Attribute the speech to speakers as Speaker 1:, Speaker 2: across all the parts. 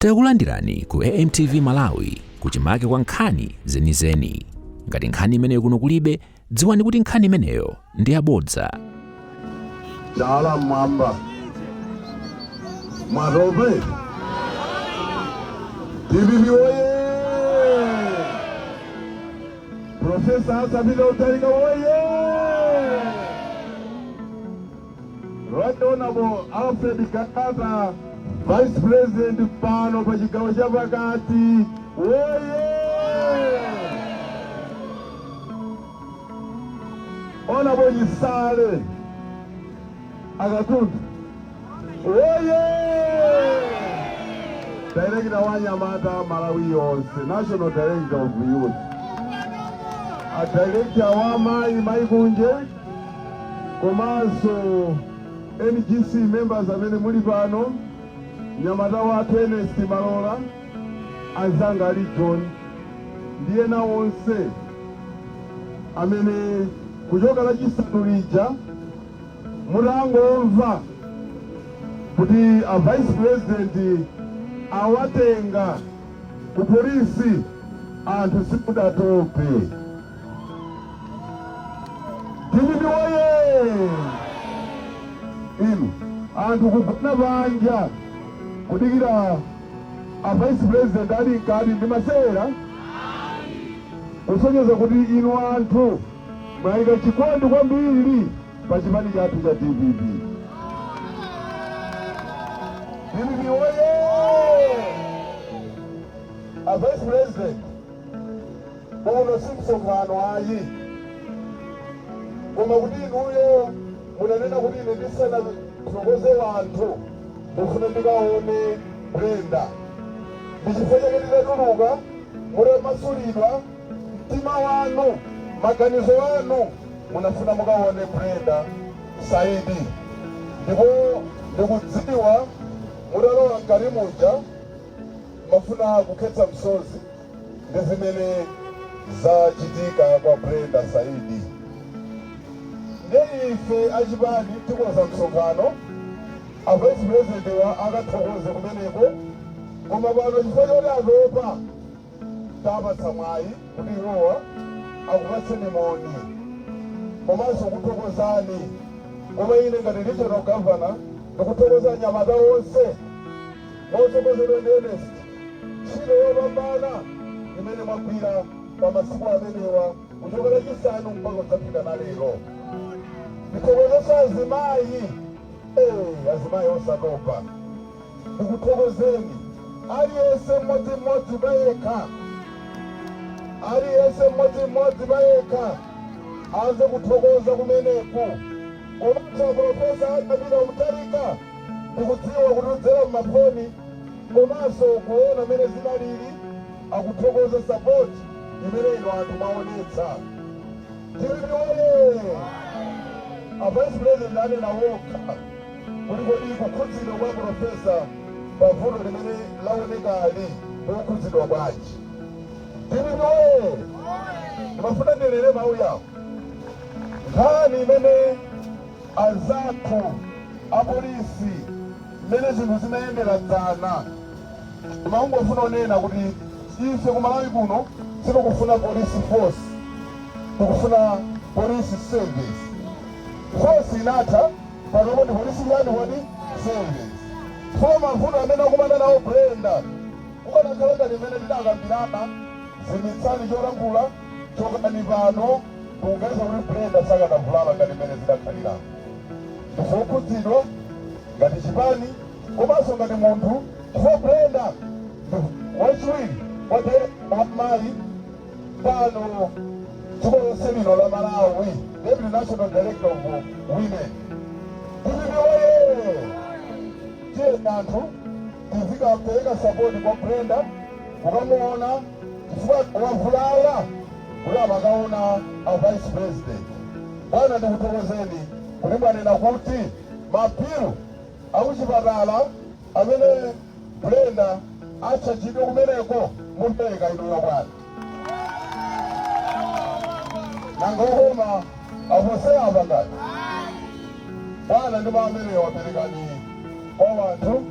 Speaker 1: Takulandirani ku AMTV Malawi, kuchimake kwa nkhani zenizeni. Ngati nkhani imeneyo kuno kulibe, dziwani kuti nkhani imeneyo ndi yabodza.
Speaker 2: Chala mwamba mwatope. DPP woye! Professor Arthur Peter Mutharika woye! Right Honorable Alfred Gangata, Vice President pano pa chigawo cha pakati woye! Honorable Chisale Akatundu woye! Director wa anyamata Malawi yonse, National Director of Youth, a Director wa mayi Maikunje, komanso NGC members amene muli pano, mnyamata wathu Ernest Malola, anzanga ali John ndi ena onse amene kuchoka Lachisanu lija mutangomva kuti a Vice President awatenga ku polisi, anthu simudatope. DPP woye! Inu anthu kugona panja kudikira a Vice President ali mkati ndi masewera, kusonyeza kuti inu anthu mwayika chikondi kwambiri pa chipani chathu cha DPP. DPP woye! A Vice President, uno si msonkhano ayi, koma kuti inuyo munanena kuti ine ndisanathokoze wanthu ndifuna ndikaone Brenda. Ndi chifukwa chake titatuluka mutamasulidwa, mtima wanu, maganizo anu munafuna mukaone Brenda Saidi, ndipo ndikudziwa mutalowa mkati muja mafuna kukhetsa msozi ndi zimene zachitika kwa Brenda Saidi. Ndiye ife achipani tikonza msonkhano, a Vice President wa akathokoze kumeneko, koma pano chifukwa choti atopa, tapatsa mwayi kuti iwowa akupatseni moni komanso kuthokozani. Koma ine ngati Regional Governor ndikuthokoza anyamata onse motsogozedwa ndi Ernest, ntchito yopambana imene mwagwira pa masiku amenewa kuchoka Lachisanu mpaka kudzafika na lero. Ndithokozenso azimayi, azimayi osatopa, ndikuthokozeni aliyense mmodzimmodzi payekha, aliyense mmodzimmodzi payekha amve kuthokoza kumeneku. Komanso Professor Arthur Peter Mutharika, ndikudziwa kuti kudzera mmafoni komanso kuona mmene zinalili, akuthokoza support imene ino anthu mwaonetsa. DPP woye! A Vice President anena wokha kuti kodi kukhudzidwa kwa Professor pa vuto limene laonekali ndikukhudzidwa bwanji? DPP woye! Ndimafuna ndinene mawu yawo. Nkhani imene anzathu apolisi, mmene zinthu zimayendera dzana, ndimangofuna kunena kuti ife ku Malawi kuno sitikufuna police force, tikufuna police service. Force inatha, panopo ndi police yani kodi? Service. So mavuto amene akumana nawo Brenda, kukanakhala ngati mmene tidakambirana, zimitsani cholankhula, chokani pano, ndikuganiza kuti Brenda sakanavulala ngati mmene zidakhalira. Ndife okhudzidwa ngati chipani komanso ngati munthu, chifukwa Brenda ndi wachiwiri kwa wa mayi pano dziko lonse lino la Malawi, Deputy National Director of Women. DPP woye! Tiye anthu tizikapereka support kwa Brenda kukamuona, chifukwa wavulala kuti amakaona a Vice President. Bwana, ndikuthokozeni kuti mwanena kuti mabilu akuchipatala amene Brenda atchajidwe kumeneko mupereka inuyo, bwana. Nanga okoma apose apa ngati bwana ndi mawu amenewo, aperekani kwa wanthu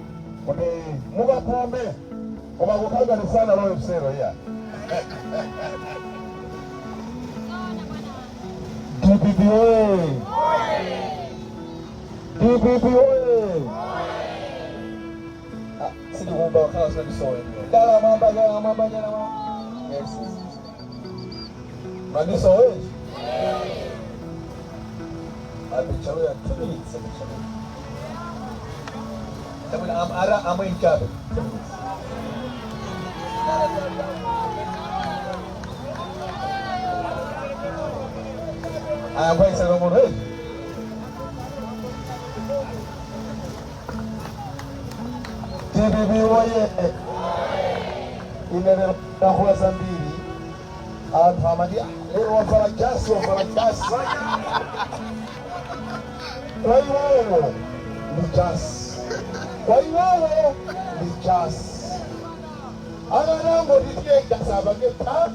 Speaker 2: kuti mukapume. Koma kukhala ni sana lowe msero iya. DPP oye! DPP oye! Ah, sindikumva wakhala sindisowe. Dala mwamba, dala mwamba, dala mwamba. Merci. Mandisowe? Abichawea 2 minutes, abichawea. Sababu am ara amwe nchabe. 2 minutes. Aya, kwa sababu hey. DPP oye! Ine lero ndakhula zambiri, anthu amati, "Ah, lero wavala jasi, wavala jasi." Kwa iwowo ndi jasi, kwa iwowo ndi jasi. Akanangoti tiye jasi apange pa,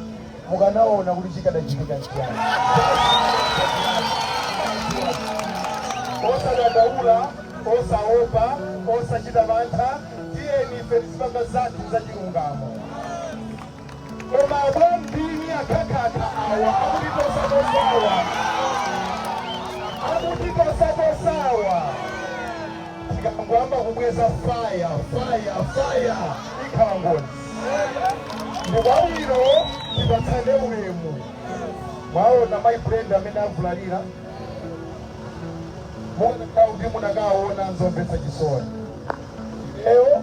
Speaker 2: mukanaona kuti chikadachitika nchiyani. Osadandaula, osaopa, osachita mantha. Tiyeni ife tizipanga zathu zachilungamo, koma abwambini akhakhakha awa akutitosatosawa, akutitosatosawa. Tikangwamba kubweza fire, fire, fire, ikhala ngozi. Ndikwawiro tipatsane ulemu. Mwaona my friend amene avulalira, kuti munakaona, nzomvetsa chisoni. Lero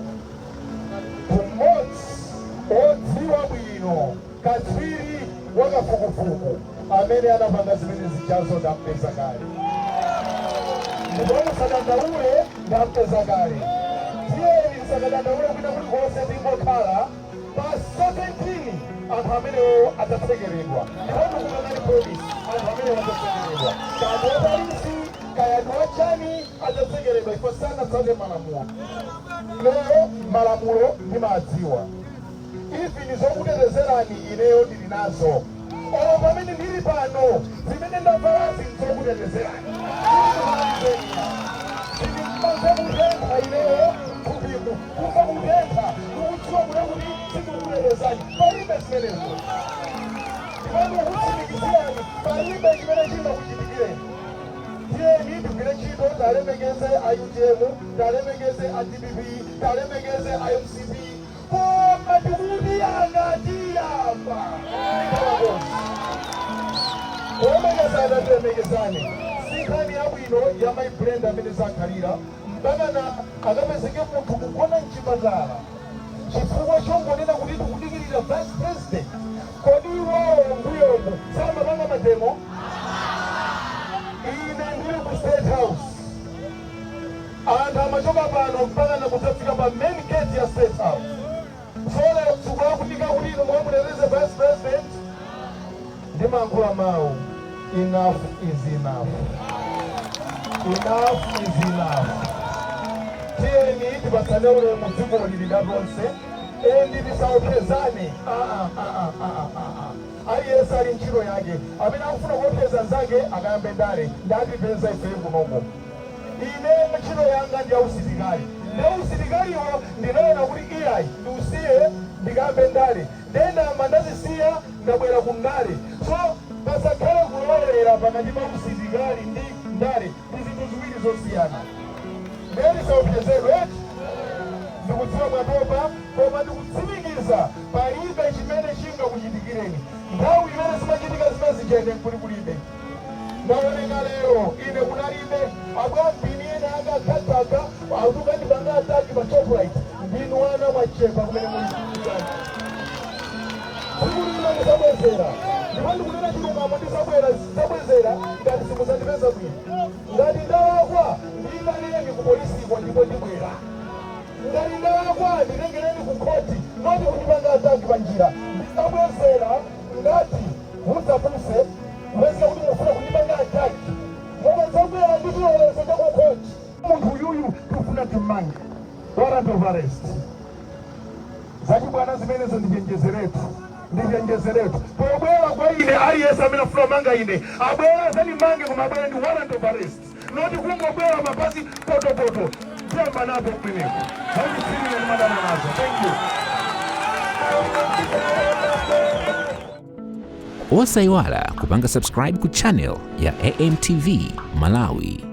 Speaker 2: kumodzi odziwa bwino, katswiri wakafukufuku amene anapanga zimene zichazo, ndampeza kale. Ndipo musadandaule, ndampeza kale. Tiyeni tisakadandaule kwina kulikonse, tingokhala pa 17 anthu amenewo adzatsekeredwa. Ndipo ndikupangani promise, anthu amenewo adzatsekeredwa. Kaya ndi wapolisi, kaya ndi wachani, adzatsekeredwa ifo sanatsate malamulo. Lero malamulo ndimadziwa, ivi zokutetezerani ineyo ndili nazo. Olo pamene ndili pano, zimene ndavalazi nzokutetezerani. Sindimmaze kutentha ineyo thupimu, kumva kutentha ndikudziwa kuda kuti sindikukutetezani, palibe zimenezo. Ndipo ndikutsimikizirani, palibe chimene chingakuchitikireni. Tiyeni tigwire ntchito, talemekeze a UTM, talemekeze a DPP, talemekeze a MCP, koma tikuti angatiyamba ikhala ngozi. Kulemekezana, tilemekezane. Si nkhani yabwino ya my brand amene zakhalira mpakana akapezeke munthu kugona mchipatala chifukwa chongonena kuti tikudikirira vice president. Kodi iwowo mbuyomu samapanga mademo? Ine ndili ku State House, anthu amachoka pano mpaka nakudzafika pa main gate ya State House. So lero zikulakutika kuti inu mukamuteteze vice president? Ndimankhula mawu, enough is enough, enough is enough. Tiyeni tipatsane ulemu, dziko lili latonse, and tisaopsezane. Ah, ah, ah, ah, ah, ah, ah. Aliyense ali ntchito yake. Amene akufuna kuopseza nzake akayambe ndale, ndatipeza ife kunoko. Ine ntchito yanga ndi yausilikali. Ndi usilikaliwo ndinaona kuti iyayi, ndiusiye ndikayambe ndale. Ndendama ndazisiya, ndabwera ku ndale. So pasakhale kulowelera pakati pa usilikali ndi ndale, ndi zinthu ziwiri zosiyana. Ndiye tisaopsezedwe eti. Ndikudziwa mwatopa, koma ndikutsimikiza palibe chimene chingakuchitikireni. Nthawi imene zimachitika zimene zichene nkuli kulibe. Ndaoneka lero, ine kunalibe. Abwampini ena akakhakhaka akutukandipanga attack pa Shoprite. Ndinu ana mwachepa kumene muli. Tsiku lina ndizabwezera, ndipo ndikunena chilungamo, ndizabwera, ndizabwezera ngati simuzandipeza bwino. Ngati ndalakwa, ndiyitaneni ku polisiko ndipo ndibwera. Ngati ndalakwa, nditengereni ku khoti, not kundipanga attack pa njira. Ndizabwezera ngati mudzapuse kupezeka kuti mufuna kundipanga attack, mukadzabwera ndi chilolezo cha ku khoti, munthu uyuyu tikufuna timmange, warrant of arrest. Zachibwana zimenezo, ndichenjezeretu, ndichenjezeretu. Pobwera kwa ine, aliyense amene afuna manga ine abwera azandimange, koma abwere ndi warrant of arrest, not kungobwera mapasi potopoto. Tiyamba napo kumeneko. Zauchitsiru ndimadana nazo. Thank you.
Speaker 1: Osayiwala kupanga subscribe ku channel ya AMTV Malawi.